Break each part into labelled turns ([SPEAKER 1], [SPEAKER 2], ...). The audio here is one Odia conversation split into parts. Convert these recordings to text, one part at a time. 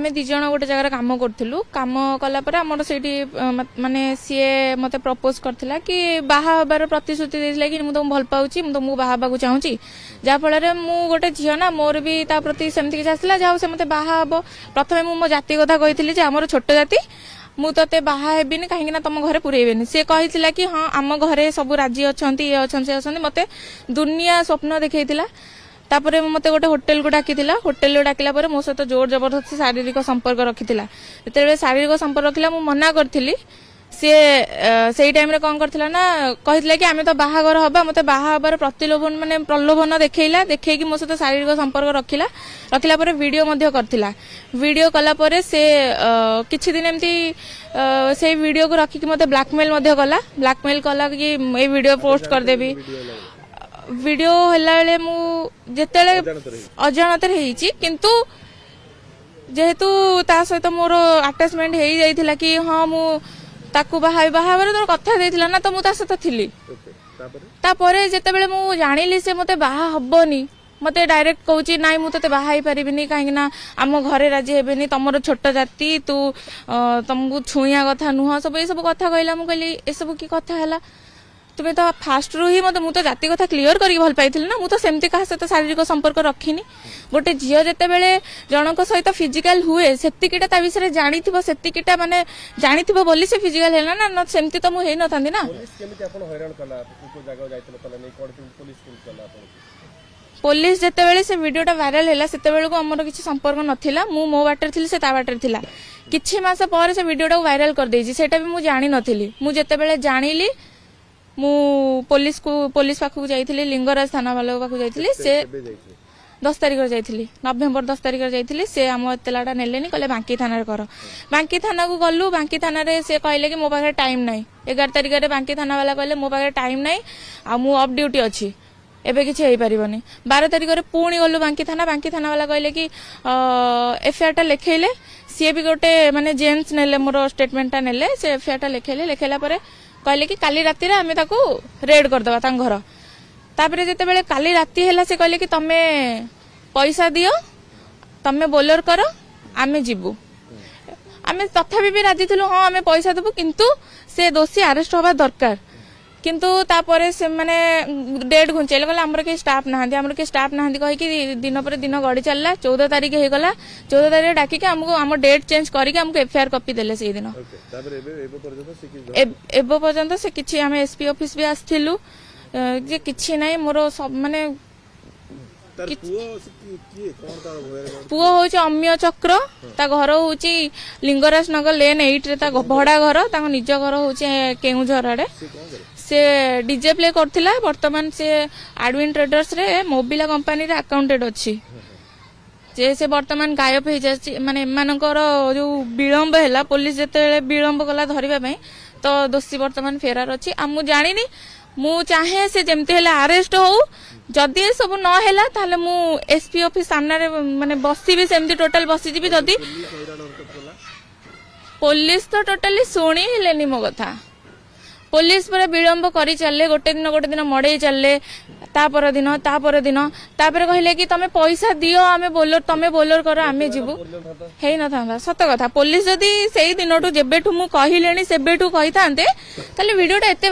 [SPEAKER 1] ଆମେ 2 ଜଣ ଗୋଟେ ଜାଗାରେ କାମ କରୁଥିଲୁ। କାମ କଲା ପରେ ଆମର ସେଇଠି ମାନେ ସିଏ ମତେ ପ୍ରପୋଜ କରିଥିଲା କି ବାହା ହେବାର ପ୍ରତିଶ୍ରୁତି ଦେଇଥିଲା କି ମୁଁ ତମକୁ ଭଲ ପାଉଛି, ମୁଁ ତମକୁ ବାହା ହେବାକୁ ଚାହୁଁଛି। ଯାହାଫଳରେ ମୁଁ ଗୋଟେ ଝିଅ ନା, ମୋର ବି ତା ପ୍ରତି ସେମିତି କିଛି ଆସିଲା, ଯାହା ହଉ ସେ ମତେ ବାହା ହବ। ପ୍ରଥମେ ମୁଁ ମୋ ଜାତି କଥା କହିଥିଲି ଯେ ଆମର ଛୋଟ ଜାତି, ମୁଁ ତତେ ବାହା ହେବିନି କାହିଁକି ନା ତମ ଘରେ ପୁରେଇବେନି। ସିଏ କହିଥିଲା କି ହଁ ଆମ ଘରେ ସବୁ ରାଜି ଅଛନ୍ତି, ଇଏ ଅଛନ୍ତି, ସେ ଅଛନ୍ତି। ମତେ ଦୁନିଆ ସ୍ୱପ୍ନ ଦେଖେଇଥିଲା। ତାପରେ ମତେ ଗୋଟେ ହୋଟେଲକୁ ଡାକିଥିଲା। ହୋଟେଲକୁ ଡାକିଲା ପରେ ମୋ ସହିତ ଜୋର ଜବରଦସ୍ତି ଶାରୀରିକ ସମ୍ପର୍କ ରଖିଥିଲା। ଯେତେବେଳେ ଶାରୀରିକ ସମ୍ପର୍କ ରଖିଲା ମୁଁ ମନା କରିଥିଲି। ସିଏ ସେଇ ଟାଇମରେ କଣ କରିଥିଲା ନା କହିଥିଲା କି ଆମେ ତ ବାହାଘର ହବା। ମତେ ବାହା ହବାର ପ୍ରତିଲୋଭନ ମାନେ ପ୍ରଲୋଭନ ଦେଖେଇଲା, ଦେଖେଇକି ମୋ ସହିତ ଶାରୀରିକ ସମ୍ପର୍କ ରଖିଲା। ରଖିଲା ପରେ ଭିଡିଓ ମଧ୍ୟ କରିଥିଲା। ଭିଡିଓ କଲା ପରେ ସେ କିଛି ଦିନ ଏମିତି ସେଇ ଭିଡିଓକୁ ରଖିକି ମତେ ବ୍ଲାକମେଲ ମଧ୍ୟ କଲା। ବ୍ଲାକମେଲ କଲା କି ଏଇ ଭିଡିଓ ପୋଷ୍ଟ କରିଦେବି। ଭିଡିଓ ହେଲା ବେଳେ ମୁଁ ଯେତେବେଳେ ଅଜାଣତରେ ହେଇଛି, କିନ୍ତୁ ଯେହେତୁ ତା ସହିତ ମୋର ଆଟାଚମେଣ୍ଟ ହେଇଯାଇଥିଲା କି ହଁ ମୁଁ ତାକୁ ବାହା ହେବାର ତ କଥା ଦେଇଥିଲା ନା, ତ ମୁଁ ତା ସହିତ ଥିଲି। ତାପରେ ଯେତେବେଳେ ମୁଁ ଜାଣିଲି ସେ ମତେ ବାହା ହବନି, ମତେ ଡାଇରେକ୍ଟ କହୁଛି ନାଇଁ ମୁଁ ତତେ ବାହା ହେଇପାରିବିନି କାହିଁକି ନା ଆମ ଘରେ ରାଜି ହେବେନି, ତମର ଛୋଟ ଜାତି, ତୁ ତମକୁ ଛୁଇଁବା କଥା ନୁହଁ, ସବୁ ଏସବୁ କଥା କହିଲା। ମୁଁ କହିଲି ଏସବୁ କି କଥା ହେଲା, ତୁମେ ତ ଫାଷ୍ଟରୁ ହିଁ ମତେ, ମୁଁ ତ ଜାତି କଥା କ୍ଲିୟର କରିକି ଭଲ ପାଇଥିଲି ନା, ମୁଁ ତ ସେମିତି କାହା ସହିତ ଶାରୀରିକ ସମ୍ପର୍କ ରଖିନି। ଗୋଟେ ଝିଅ ଯେତେବେଳେ ଜଣଙ୍କ ସହିତ ଫିଜିକାଲ ହୁଏ ସେତିକିଟା ତା ବିଷୟରେ ଜାଣିଥିବ, ସେତିକିଟା ମାନେ ଜାଣିଥିବ ବୋଲି ସେ ଫିଜିକାଲ ହେଲା ନା, ସେମିତି ତ ମୁଁ ହେଇନଥାନ୍ତି ନା। ପୋଲିସ ଯେତେବେଳେ ସେ ଭିଡିଓଟା ଭାଇରାଲ ହେଲା ସେତେବେଳକୁ ଆମର କିଛି ସମ୍ପର୍କ ନଥିଲା। ମୁଁ ମୋ ବାଟରେ ଥିଲି, ସେ ତା ବାଟରେ ଥିଲା। କିଛି ମାସ ପରେ ସେ ଭିଡିଓଟାକୁ ଭାଇରାଲ କରିଦେଇଛି, ସେଇଟା ବି ମୁଁ ଜାଣିନଥିଲି। ମୁଁ ଯେତେବେଳେ ଜାଣିଲି ମୁଁ ପୋଲିସ ପାଖକୁ ଯାଇଥିଲି, ଲିଙ୍ଗରାଜ ଥାନା ବାଲାଙ୍କ ପାଖକୁ ଯାଇଥିଲି। ସେ 10 ତାରିଖରେ ଯାଇଥିଲି, ନଭେମ୍ବର 10 ତାରିଖରେ ଯାଇଥିଲି। ସେ ଆମ ଏତଲାଟା ନେଲେନି, କହିଲେ ବାଙ୍କି ଥାନାରେ କର। ବାଙ୍କି ଥାନାକୁ ଗଲୁ। ବାଙ୍କି ଥାନାରେ ସେ କହିଲେ କି ମୋ ପାଖରେ ଟାଇମ୍ ନାହିଁ। 11 ତାରିଖରେ ବାଙ୍କି ଥାନା ବାଲା କହିଲେ ମୋ ପାଖରେ ଟାଇମ୍ ନାହିଁ, ଆଉ ମୁଁ ଅଫ୍ ଡ୍ୟୁଟି ଅଛି, ଏବେ କିଛି ହେଇପାରିବନି। 12 ତାରିଖରେ ପୁଣି ଗଲୁ ବାଙ୍କି ଥାନା। ବାଙ୍କି ଥାନା ବାଲା କହିଲେ କି ଏଫଆଇଆର ଟା ଲେଖେଇଲେ। ସିଏ ବି ଗୋଟେ ମାନେ ଜେନ୍ସ ନେଲେ, ମୋର ଷ୍ଟେଟମେଣ୍ଟଟା ନେଲେ, ସେ ଏଫଆଇଆର ଟା ଲେଖେଇଲେ। ଲେଖେଇଲା ପରେ କହିଲେ କି କାଲି ରାତିରେ ଆମେ ତାକୁ ରେଡ୍ କରିଦେବା ତାଙ୍କ ଘର। ତାପରେ ଯେତେବେଳେ କାଲି ରାତି ହେଲା ସେ କହିଲେ କି ତମେ ପଇସା ଦିଅ, ତମେ ବୋଲର କର, ଆମେ ଯିବୁ। ଆମେ ତଥାପି ବି ରାଜି ଥିଲୁ, ହଁ ଆମେ ପଇସା ଦେବୁ, କିନ୍ତୁ ସେ ଦୋଷୀ ଆରେଷ୍ଟ ହବା ଦରକାର। କିନ୍ତୁ ତାପରେ ସେମାନେ ଡେଟ୍ ଘୁଞ୍ଚେଇଲେ, କହିଲେ ଆମର କେହି ଷ୍ଟାଫ୍ ନାହାନ୍ତି, ଆମର କେହି ଷ୍ଟାଫ୍ ନାହାନ୍ତି କହିକି ଦିନ ପରେ ଦିନ ଗଡ଼ି ଚାଲିଲା। 14 ତାରିଖ ହେଇଗଲା। 14 ତାରିଖରେ ଡାକିକି ଆମକୁ ଆମ ଡେଟ୍ ଚେଞ୍ଜ କରିକି ଆମକୁ ଏଫଆଇଆର କପି ଦେଲେ ସେଇଦିନ। ଏବେ ପର୍ଯ୍ୟନ୍ତ ସେ କିଛି, ଆମେ ଏସପି ଅଫିସ ବି ଆସିଥିଲୁ ଯେ କିଛି ନାହିଁ। ମୋର ମାନେ ପୁଅ ହଉଛି ଅମିୟ ଚକ୍ର, ତା ଘର ହଉଛି ଲିଙ୍ଗରାଜ ନଗର ଲେନ୍ 8 ରେ ତା ଭଡା ଘର, ତାଙ୍କ ନିଜ ଘର ହଉଛି କେଉଁଝର ଆଡେ। ସେ ଡିଜେ ପ୍ଲେ କରୁଥିଲା। ବର୍ତ୍ତମାନ ସେ ଆଡୱିନ୍ ଟ୍ରେଡର୍ସରେ ମୋବିଲା କମ୍ପାନୀରେ ଆକାଉଣ୍ଟେଣ୍ଟ ଅଛି। ଯେ ସେ ବର୍ତ୍ତମାନ ଗାୟବ ହେଇଯାଇଛି। ମାନେ ଏମାନଙ୍କର ଯୋଉ ବିଳମ୍ବ ହେଲା, ପୋଲିସ ଯେତେବେଳେ ବିଳମ୍ବ କଲା ଧରିବା ପାଇଁ, ତ ଦୋଷୀ ବର୍ତ୍ତମାନ ଫେରାର ଅଛି। ଆଉ ମୁଁ ଜାଣିନି, ମୁଁ ଚାହେଁ ସେ ଯେମିତି ହେଲେ ଆରେଷ୍ଟ ହଉ। ଯଦି ଏସବୁ ନ ହେଲା ତାହେଲେ ମୁଁ ଏସପି ଅଫିସ ସାମ୍ନାରେ ମାନେ ବସିବି, ସେମିତି ଟୋଟାଲ ବସିଯିବି। ଯଦି ପୋଲିସ ତ ଟୋଟାଲି ଶୁଣି ହେଲେନି ମୋ କଥା, ପୋଲିସ ପୁରା ବିଳମ୍ବ କରି ଚାଲିଲେ। ଗୋଟେ ଦିନ ଗୋଟେ ଦିନ ମଡେଇ ଚାଲିଲେ, ତା ପରଦିନ ତା ପରଦିନ, ତାପରେ କହିଲେ କି ତମେ ପଇସା ଦିଅ, ଆମେ ବୋଲର, ତମେ ବୋଲର କର, ଆମେ ଯିବୁ। ହେଇନଥାନ୍ତା ସତ କଥା। ପୋଲିସ ଯଦି ସେଇ ଦିନଠୁ ଯେବେଠୁ ମୁଁ କହିଲେଣି ସେବେଠୁ କହିଥାନ୍ତେ ତାହେଲେ ଭିଡିଓଟା ଏତେ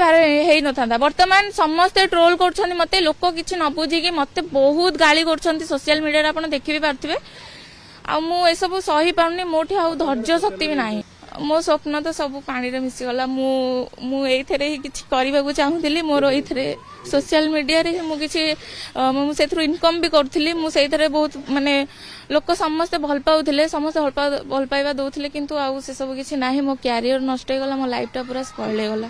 [SPEAKER 1] ହେଇନଥାନ୍ତା। ବର୍ତ୍ତମାନ ସମସ୍ତେ ଟ୍ରୋଲ କରୁଛନ୍ତି ମତେ, ଲୋକ କିଛି ନ ବୁଝିକି ମତେ ବହୁତ ଗାଳି କରୁଛନ୍ତି ସୋସିଆଲ ମିଡିଆରେ, ଆପଣ ଦେଖି ବି ପାରୁଥିବେ। ଆଉ ମୁଁ ଏସବୁ ସହି ପାରୁନି, ମୋଠି ଆଉ ଧୈର୍ଯ୍ୟ ଶକ୍ତି ବି ନାହିଁ। ମୋ ସ୍ୱପ୍ନ ତ ସବୁ ପାଣିରେ ମିଶିଗଲା। ମୁଁ ଏଇଥିରେ ହିଁ କିଛି କରିବାକୁ ଚାହୁଁଥିଲି। ମୋର ଏଇଥିରେ ସୋସିଆଲ ମିଡିଆରେ ହିଁ ମୁଁ କିଛି, ମୁଁ ସେଥିରୁ ଇନକମ୍ ବି କରୁଥିଲି। ମୁଁ ସେଇଥିରେ ବହୁତ ମାନେ ଲୋକ ସମସ୍ତେ ଭଲ ପାଉଥିଲେ, ସମସ୍ତେ ଭଲ ପାଇବା ଦଉଥିଲେ, କିନ୍ତୁ ଆଉ ସେସବୁ କିଛି ନାହିଁ। ମୋ କ୍ୟାରିୟର ନଷ୍ଟ ହେଇଗଲା, ମୋ ଲାଇଫଟା ପୁରା ସ୍ପଏଲ ହେଇଗଲା।